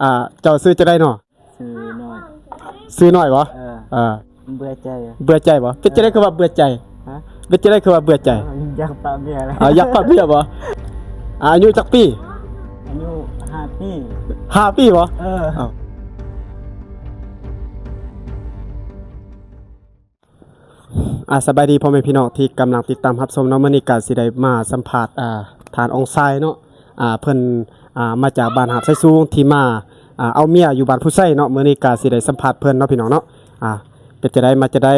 ອ່າ ເຈົ້າຊື່ຈັ່ງໃດເນາະ? ຊື່ນ້ອຍ. ຊື່ນ້ອຍບໍ່? ເອີ ເອີ ເບື່ອໃຈ. ເບື່ອໃຈບໍ່? ເປັນຈັ່ງໃດຄືວ່າເບື່ອໃຈ? ຮະ? ເປັນຈັ່ງໃດຄືວ່າເບື່ອໃຈ? ຢາກປະເບື່ອແລ້ວ. ອ່າ ຢາກປະເບື່ອບໍ່? ອ່າ ອາຍຸຈັກປີ? ອາຍຸຫ້າປີ. ຫ້າປີບໍ່? ເອີ. ອ່າ ສະບາຍດີພໍ່ແມ່ພີ່ນ້ອງທີ່ກຳລັງຕິດຕາມຮັບຊົມເນາະ. ມື້ນີ້ກະຊິໄດ້ມາສຳພາດ ອ່າ ທ່ານອອງຊາຍເນາະ. ອ່າ ເພິ່ນ ອ່າ ມາຈາກບ້ານຫາດຊາຍສູງ ທີ່ມາ ອ່າ ເອົາເມຍຢູ່ບ້ານຜູ້ໃຊ້ເນາະ. ມື້ນີ້ກະຊິໄດ້ສຳພາດເພິ່ນເນາະພີ່ນ້ອງເນາະ. ອ່າ ເປັນຈັ່ງໃດ ມາຈັ່ງໃດ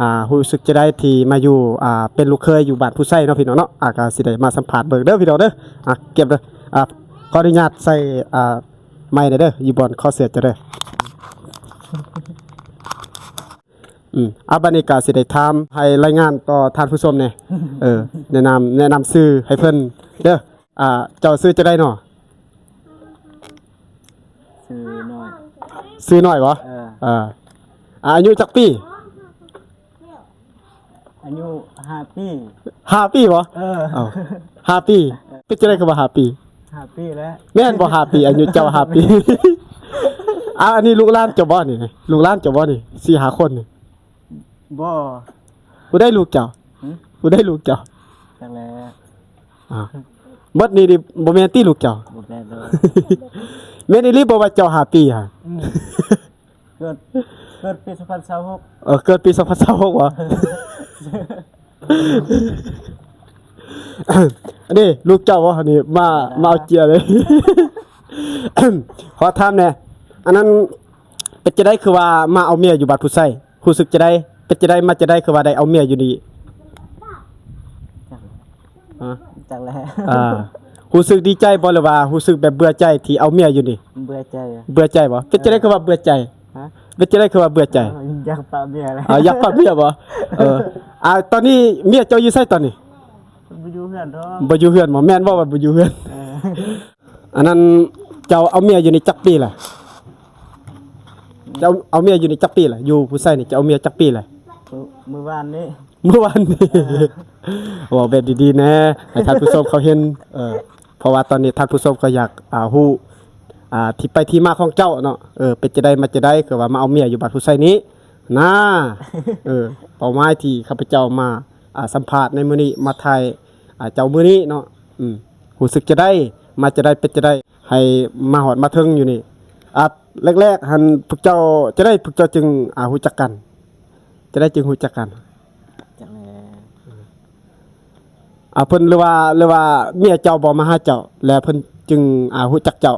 ອ່າ ຮູ້ສຶກຈັ່ງໃດທີ່ມາຢູ່ ອ່າ ເປັນລູກເຂີຍຢູ່ບ້ານຜູ້ໃຊ້ເນາະພີ່ນ້ອງເນາະ. ອ່າ ກະຊິໄດ້ມາສຳພາດເບິ່ງເດີພີ່ນ້ອງເດີ. ອ່າ ເກັບເດີ. ອ່າ ຂໍອະນຸຍາດໃສ່ ອ່າ ໄມແດ່ເດີ ຢູ່ບ່ອນຄໍເສື້ອເຈົ້າເດີ. ອືມ ອ່າ ບາດນີ້ກະຊິໄດ້ຖາມໃຫ້ລາຍງານຕໍ່ທ່ານຜູ້ຊົມແດ່. ເອີ ແນະນຳ ແນະນຳຊື່ໃຫ້ເພິ່ນເດີ. ອ່າ ເຈົ້າຊື່ຈັ່ງໃດເນາະ? ຊື່ນ້ອຍ. ຊື່ນ້ອຍບໍ່? ເອີ. ອ່າ ອາຍຸຈັກປີ? ອາຍຸຫ້າປີ. ຫ້າປີບໍ່? ເອີ. ເອົ້າ ຫ້າປີ. ເປັນຈັ່ງໃດຄືວ່າຫ້າປີ? ຫ້າປີແລ້ວ. ແມ່ນບໍ່ ຫ້າປີ? ອາຍຸເຈົ້າຫ້າປີ. ອ່າ ອັນນີ້ລູກຫຼານເຈົ້າບໍ່ນີ້? ລູກຫຼານເຈົ້າບໍ່ນີ້ ສີ່ຫ້າຄົນນີ້? ບໍ່. ຜູ້ໃດລູກເຈົ້າ? ຫຶ? ຜູ້ໃດລູກເຈົ້າ? ຈັກແລ້ວ. ອ່າ ໝົດນີ້ດິ ບໍ່ແມ່ນຕິລູກເຈົ້າ? ບໍ່ແມ່ນເລີຍ. ແມ່ນອີ່ຫຼີບໍ່ວ່າເຈົ້າຫ້າປີຫະ? ອືມ. ເກີດ ເກີດປີສອງພັນຊາວຫົກ. ເອີ ເກີດປີສອງພັນຊາວຫົກບໍ່? ອັນນີ້ລູກເຈົ້າບໍ່? ອັນນີ້ມາ ມາເອົາເຈ້ຍເລີຍ. ຂໍຖາມແດ່ ອັນນັ້ນ ເປັນຈັ່ງໃດຄືວ່າມາເອົາເມຍຢູ່ບ້ານຜູ້ໃຊ້? ຮູ້ສຶກຈັ່ງໃດ? ເປັນຈັ່ງໃດ ມາຈັ່ງໃດ ຄືວ່າໄດ້ເອົາເມຍຢູ່ນີ້? ຮະ? ຈັກແລ້ວ. ອ່າ ຮູ້ສຶກດີໃຈບໍ່ ຫຼືວ່າຮູ້ສຶກແບບເບື່ອໃຈທີ່ເອົາເມຍຢູ່ນີ້? ເບື່ອໃຈ. ເບື່ອໃຈບໍ່? ເປັນຈັ່ງໃດ ເອີ ຄືວ່າເບື່ອໃຈ? ຮະ? ເປັນຈັ່ງໃດຄືວ່າເບື່ອໃຈ? ເອີ ຢາກປະເບື່ອແລ້ວ. ອ່າ ຢາກປະເບື່ອບໍ່? ເອີ ອ່າ ຕອນນີ້ເມຍເຈົ້າຢູ່ໃສຕອນນີ້? ບໍ່ຢູ່ເຮືອນດອກ. ບໍ່ຢູ່ເຮືອນບໍ່? ແມ່ນບໍ່ວ່າບໍ່ຢູ່ເຮືອນ? ເອີ. ອັນນັ້ນ ເຈົ້າເອົາເມຍຢູ່ນີ້ຈັກປີລະ? ເຈົ້າເອົາເມຍຢູ່ນີ້ຈັກປີລະ? ຢູ່ຜູ້ໃຊ້ນີ້ ເຈົ້າເອົາເມຍຈັກປີລະ? ມື້ ມື້ວານນີ້. ມື້ວານນີ້. ເອີ ເວົ້າແບບດີໆແດ່ ໃຫ້ທ່ານຜູ້ຊົມເຂົາເຫັນ. ເອີ ເພາະວ່າຕອນນີ້ທ່ານຜູ້ຊົມກໍຢາກ ອ່າ ຮູ້ ອ່າ ທີ່ໄປທີ່ມາຂອງເຈົ້າເນາະ. ເອີ ເປັນຈັ່ງໃດ ມາຈັ່ງໃດ ຄືວ່າມາເອົາເມຍຢູ່ບ້ານຜູ້ໃຊ້ນີ້ນາ? ເອີ ເປົ້າໝາຍທີ່ຂ້າພະເຈົ້າມາ ອ່າ ສຳພາດໃນມື້ນີ້ ມາຖ່າຍ ອ່າ ເຈົ້າມື້ນີ້ເນາະ. ອືມ ຮູ້ສຶກຈັ່ງໃດ ມາຈັ່ງໃດ ເປັນຈັ່ງໃດ ໃຫ້ມາຮອດມາເຖິງຢູ່ນີ້? ອ່າ ແລກໆຫັ້ນ ພວກເຈົ້າຈັ່ງໃດ ພວກເຈົ້າຈຶ່ງ ອ່າ ຮູ້ຈັກກັນ? ຈັ່ງໃດຈຶ່ງຮູ້ຈັກກັນ? ຈັກແລ້ວ. ອ່າ ເພິ່ນ ຫຼືວ່າ ຫຼືວ່າເມຍເຈົ້າບໍ່ມາຫາເຈົ້າ ແລ້ວເພິ່ນຈຶ່ງ ອ່າ ຮູ້ຈັກເຈົ້າ?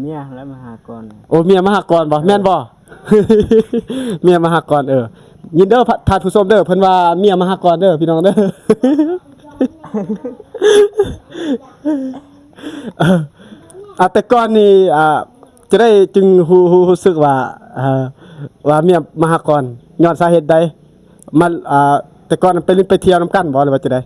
ເມຍແຫຼະມາຫາກ່ອນ. ໂອ້ ເມຍມາຫາກ່ອນບໍ່? ເອີ ແມ່ນບໍ່? ເມຍມາຫາກ່ອນ. ເອີ ຍິນເດີ ທ່ານຜູ້ຊົມເດີ ເພິ່ນວ່າເມຍມາຫາກ່ອນເດີ ພີ່ນ້ອງເດີ. ອ່າ ແຕ່ກ່ອນນີ້ ອ່າ ຈະໄດ້ຈຶ່ງຮູ້ ຮູ້ ຮູ້ສຶກວ່າ ອ່າ ວ່າເມຍມາຫາກ່ອນ ຍ້ອນສາເຫດໃດ? ມັນ ອ່າ ແຕ່ກ່ອນໄປຫຼິ້ນໄປທ່ຽວນຳກັນບໍ່ ຫຼືວ່າຈັ່ງໃດ?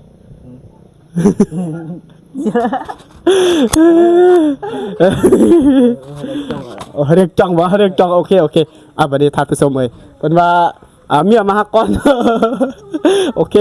ໂອ້ ຮຽກຈ້ອງບໍ່? ຮຽກຈ້ອງ. ໂອເຄ ໂອເຄ. ອ່າ ບັດນີ້ທ່ານຜູ້ຊົມເອີຍ ເພິ່ນວ່າ ອ່າ ເມຍມາຫາກ່ອນ. ໂອເຄ.